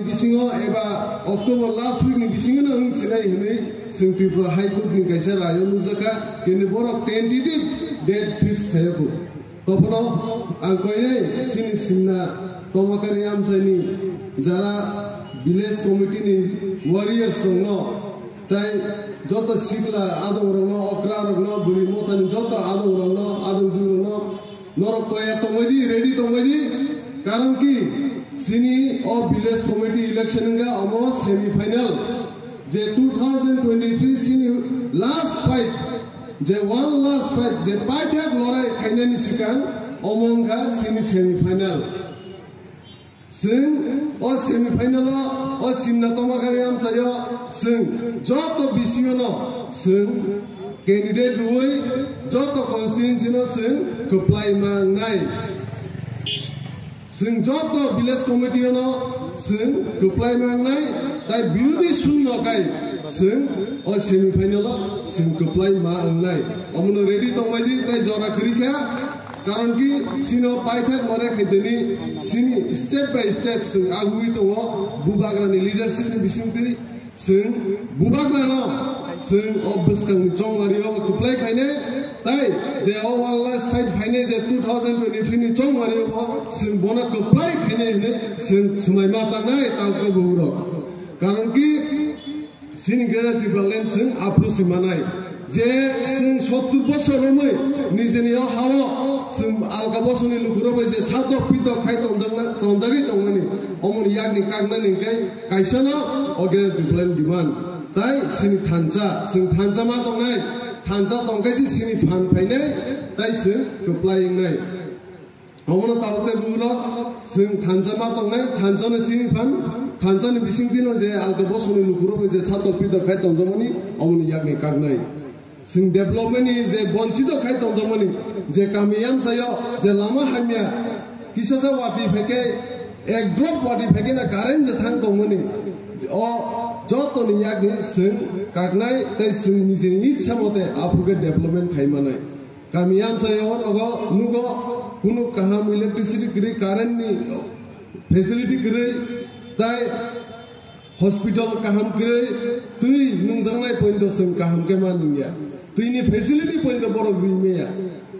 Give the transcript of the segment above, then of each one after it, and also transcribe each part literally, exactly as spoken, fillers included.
Bisingo eba October last week ni bisingo no wng sinai hinwi chwng Tripura High Court ni kaisa rayo nukjakha, kini borok tentative date fix khaiyakho. Tophano ang koinai chini simna Tomakari amchaini jara village committee ni warriors rokno tai joto sikla adong rokno, okra rokno, bwrwi mothani joto adong rokno, adong jing rokno norok toya tongbai di, ready tongbai di. Karon ki chini o village committee election wngkha omo semi final, je two thousand twenty-three chini last fight, je one last fight, je paithak lorai khainani sikang omo wngkha chini semi final. Chwng o semi final o, o simna Tomakari amchaio chwng joto bisingo no chwng candidate rwui joto constituency no chwng kwplai ma wngnai. Chwng joto village committee no chwng kwplai ma wngnai, tai birodhi sung no kai chwng o semi final o chwng kwplai ma wngnai. Omono ready tongbai di, tai jora kwrwi kha. Karon ki chini o paithak mare khaiteni chini step by step chwng agugwi tongo bubagrani leadership ni bisingtwi. Chwng bubagrano chwng o bwskangni chongmario kwplai khainai, tai je o one last fight phainai je two thousand twenty-three ni chongmario bo chwng bono kwplai khainai hinwi chwng swmai ma tangnai tangkhe bubagrok. Karon ki chini Greater Tipraland chwng aphuru si manai je chwng sottur bosor romwi nijini o hao chwng alka bosongni lukurok bai je satok pitok khai tonjakna, tonjagwi tongmani, omoni yakni kaknani hwnkhe kaisano o Greater Tipraland demand. Tai chini thansa, chwng thansa ma tongnai, thansa tongkhe se chini phan phainai, tai chwng kwplai wngnai. Omono tabuk tei bugrok chwng thansa ma tongnai, thansa no chini phan, thansa ni bisingtwi no je alka bosongni lukurok bai je satok pitok khai tonjakmani, omoni yakni kaknai. Chwng development ni je bonchito khai tonjakmani, je kami amchaio je lama hamya, kisasa wati phaikhe, ek drop wati phaikhe na current je thang tongmani, o jotoni yakni chwng kaknai tei chwng nijini itsa mote aphuru khe development khai manai. Kami amchaio nogo nugo kunu kaham electricity kwrwi, current ni facility kwrwi, tai hospital kaham kwrwi, twi nungjaknai point o chwng kaham khe ma nungya. Twini facility point o borok rwi maya.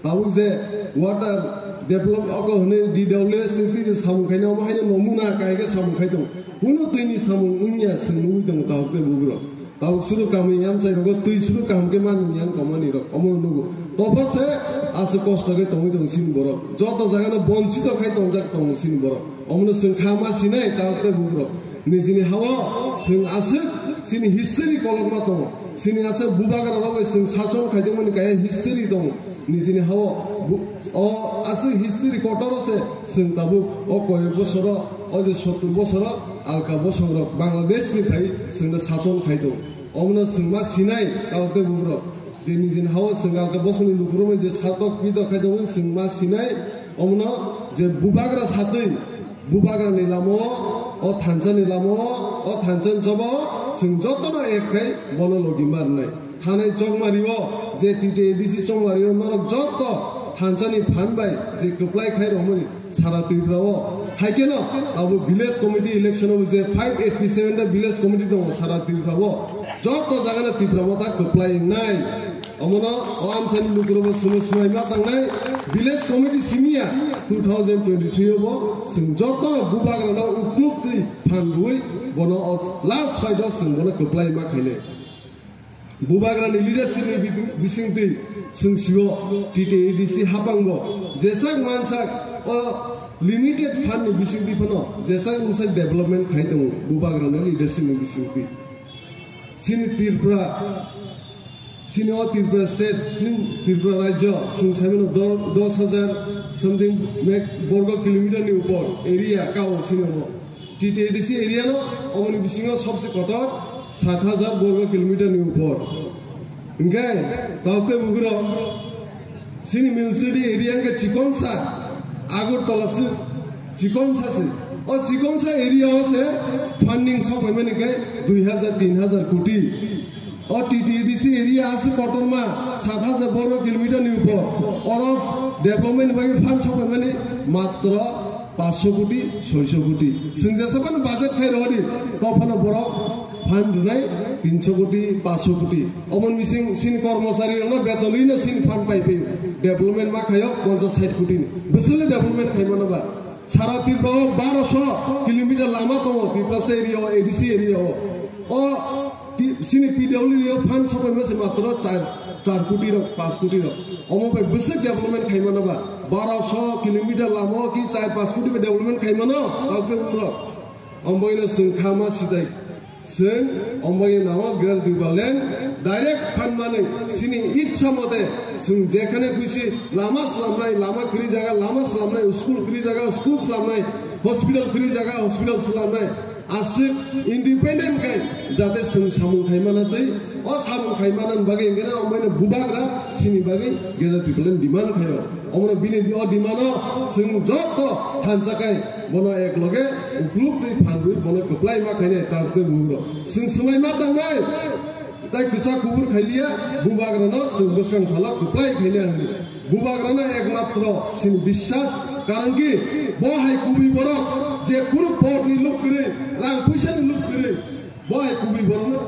Tabuk je water develop oko hwnwi D W S ni twi je samung khaina, omo haino nomuna kai khe samung khai tongo. Kunu twini samung wngya chwng nugwi tongo tabuk tei bugrok. Tabuk suru kami amchai rogo twi suru kaham khe ma nungya wng tongmani rok. Omo nugo. Topho se aswk kosto khe tongwi tongo chini borok. Joto jaga no bonchito khai tongjak tongo chini borok. Omono chwng kha ma sinai tabuk tei bugrok. Nijini hao chwng aswk chini history kolokma tongo. Chini aswk bubagra rok bai chwng sason khaijakmani kaya history tongo. Nijini hao bu-, o aswk history kotor o se chwng tabuk o koyek bosoro, o je sottur bosoro alka bosong rok Bangladesh ni phai chwngno sason khai tongo. Omono chwng ma sinai tabuk tei bugrok. Je nijini hao chwng alka bosongni lukurok bai je satok pitok khai tongo chwng ma sinai. Omono je bubagra satwi, bubagrani lama o, o thansani lama o, o thansani choba o chwng jotono ek khai bono logi ma rwnai. Thanai chongmari o je T T A D C chongmari o norok joto thansani phan bai je kwplai khai romani sara Tripura o. Hai kheno abo village committee election o je five eighty seven ta village committee tongo sara Tripura o. Joto jaga no Tipra Motha kwplai wngnai. Omono o amchaini lukurokbo chwngno swmai ma tangnai. Village committee simi ya two thousand twenty-three o bo chwng joto bubagrano ukluk twi phan rwui bono o last fight o chwng bono kwplai ma khainai. Bubagrani leadership ni bidu-, bisingtwi chwng sio T T A D C hapang bo jesak mansak o limited fund ni bisingtwi phano jesak wngsak development khai tongo bubagrani leadership ni bisingtwi. Chini Tripura, chini o Tripura state, Tripura rajyo, chwng saimano do-, dos hajar something mek borgo kilometer ni upor area kao chini o. T T A D C area no, omoni bisingo sobse kotor sat hajar borgo kilometer ni upor. Hingke, taukte bugro, Chini municipality area hingke chikonsa, Agartala se chikonsa se. O chikonsa area o se funding sok paimani khe dui hajar, tin hajar koti. O T T A D C area ase kotorma sat hajar borgo kilometer ni upor. Oro development bagwi fund sok paimani matro Paanch koti, soiso koti. Chwng jesa phano budget khai rw di, to phano borok fund rwnai tinsho koti, paanch koti. Omon bising sini kormochari rokno beton rino sini fund pai phaio. Development ma khaio ponchas sait koti ni. Bwswkle development khai mano ba? Sara Tripura o barosho kilometer lama tongo, Tiprasa area o, A D C area o. O ti-, sini P W D o fund sopai mase matro char, char koti rok, paanch koti rok. Omo bai bwswk development khai mano ba? Barosho kilometer lama o ki char paanch koti bai development khai mano? Tao khe bumrok. Omo bai no chwng kha ma sitai. Chwng omo bai no nango Greater Tipraland direct fund manwi sini ichha mote chwng jekhane khusi lama slamnai, lama kwrwi jaga lama slamnai, school kwrwi jaga school slamnai, hospital kwrwi jaga hospital slamnai. Aswk independent khai jate chwng samung khai mana twi, o samung khai mana bagwi hwnkhe na omo bai no bubagra sini bagwi Greater Tipraland demand khaio. Omo no bini o demand o chwng joto thansa khai bono ek loge ukluk twi phan rwi bono kwplai ma khainai tak tei bugrok. Chwng swmai ma tangnai, tai kwchak kubur khai liya, bubagra no chwng bwskang salo kwplai khainai hwnwi. Bubagrano ekmatro sini biswas, karon ki bo hai kubui borok je kunu pot ni luk kwrwi, rang puisa ni luk kwrwi, bo hai kubui borokno.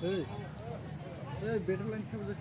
Hey, hey, better line cover the.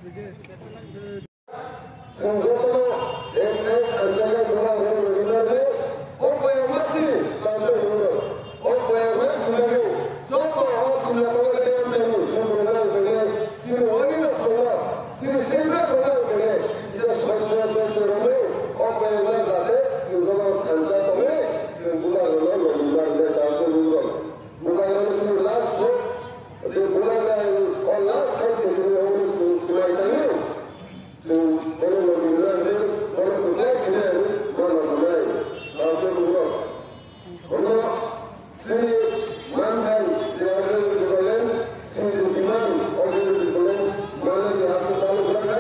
Chwng bono logi rwna hwnwi, bono kwplai khainai hwnwi ma logi nai. Tamo khe bono, bono chini manthai je Audio Visual Department, chini je demand Audio Visual Department, manthai je aswk chalo khlai kha,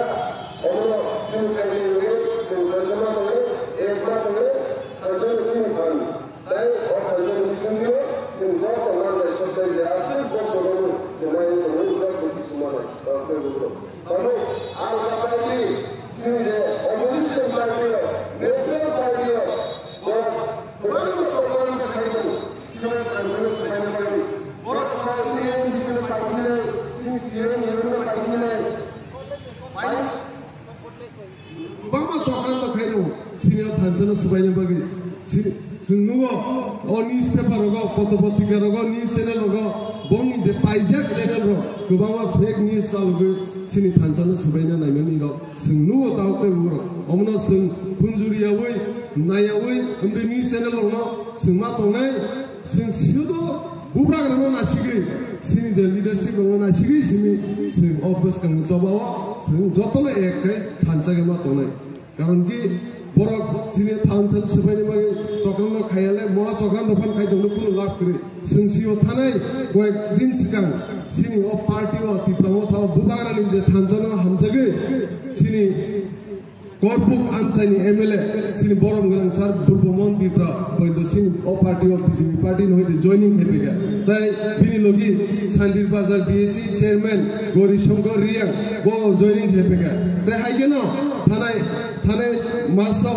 omono chini khaidi hwnwi chwng thansa ma tongnai, ek ma tongnai, thansa chini phan. Tei o thansa ni bisingtwi chwng joto manthai soktwmani je aswk bosorono chwng naiwi tongo, joto kisu manai. Tamo khe bono, tamo alka party, chini je opposition party rok, national party rok, borok kwbangma chormani khe khai tongo, chini thansa no swbaina bagwi. Borok sa chini M D C no party hinai, chini C M no party hinai. Bai Kwbangma chokranto khaino sini o thansa no swbaina bagwi. Sini, chwng nugo o newspaper rogo, poto potrika rogo, news channel rogo, bongni je paijak channel rok kwbangma fake news chalogwi sini thansa no swbaina naimani rok chwng nugo, tabuk tei bugrok. Omono chwng phunjuriyawi, naiyawi, wngwi news channel rokno chwng ma tongnai. Chwng sudu bubagrano nasigwi, chini je leadership rokno nasigwi simi chwng o bwskangni chobao chwng jotono ek khai thansa khe ma tongnai. Karon ki borok chini thansa swbaini bagwi chokranno khayale, moha chokranno phan khai tongno kunu lab kwrwi. Chwng sio thanai koyek din swkang chini o party o Tipra Motha o bubagrani je thansano hamjagwi chini Korbuk amchaini M L A, chini borom gwnang sir Purbo Mohan Tipra, poito chini o party o B J P party no hoite joining khe phaikha. Tai bini logi Sandir Bazar B S C chairman Gauri Shankar Riyang bo joining khe phaikha. Tai hai kheno thanai, thanai maso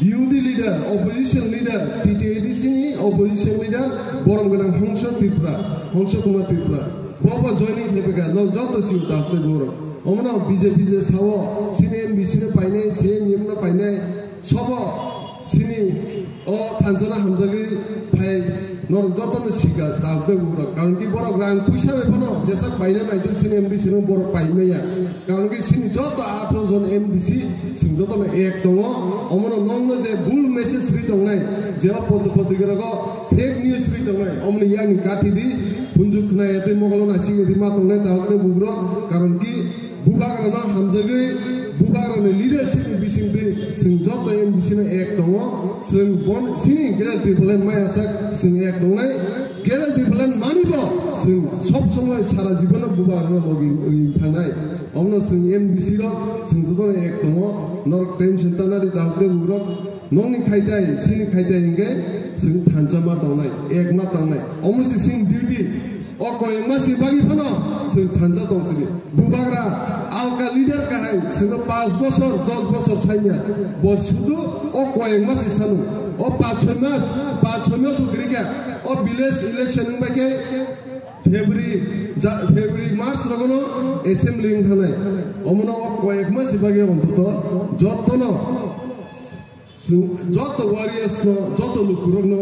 B U D leader, opposition leader, T T A D C ni opposition leader borom gwnang Hongso Tipra, Hongso Kumar Tipra. Bo bo joining khe phaikha, no joto si utak tei borok. Omono B J P je sao, chini M D C no painai, C M no painai, sobo chini o thansano hamjagwi phai norok jotono sika, tabuk tei bugrok. Karon ki borok rang puisa bai phano jesak paina naituk chini M D C no borok pai maya. Karon ki chini joto atharo jon M D C chwng jotono ek tongo. Omono nokno je bul message ri tongnai, je o poto potrika rogo fake news ri tongnai, omoni yakni kathi di, phunjuk khna ya tei mokolo naising ya tei ma tongnai, tabuk tei bugrok. Karon ki Bubagrano hamjagwi, bubagrani leadership ni bisingtwi chwng joto M D C no ek tongo, chwng bon, chini Greater Tipraland maya sak chwng ek tongnai, Greater Tipraland manibo chwng sob somoi sara jibono bubagrano logi ri thangnai. Omono chwng M D C rok chwng jotono ek tongo, norok tension tanari tabuk tei bugrok. Nokni khaitai, chini khaitai hinkhe chwng thansa ma tongnai, ek ma tongnai. Omo se chini duty. O koyengma se bagwi phano chwng thansa tong sidi. Bubagra alka Leader kahai, sino panch bosor, dos bosor sanya. Bo sudu o koyek mas isano. O panch choi mas, panch choi mas o grika. O village election wngbai khe February, ja-, February, March rogono assembly wngthanai. Omono o koyek mas ibagwi ontoto jotono, joto warriors no, joto lukurokno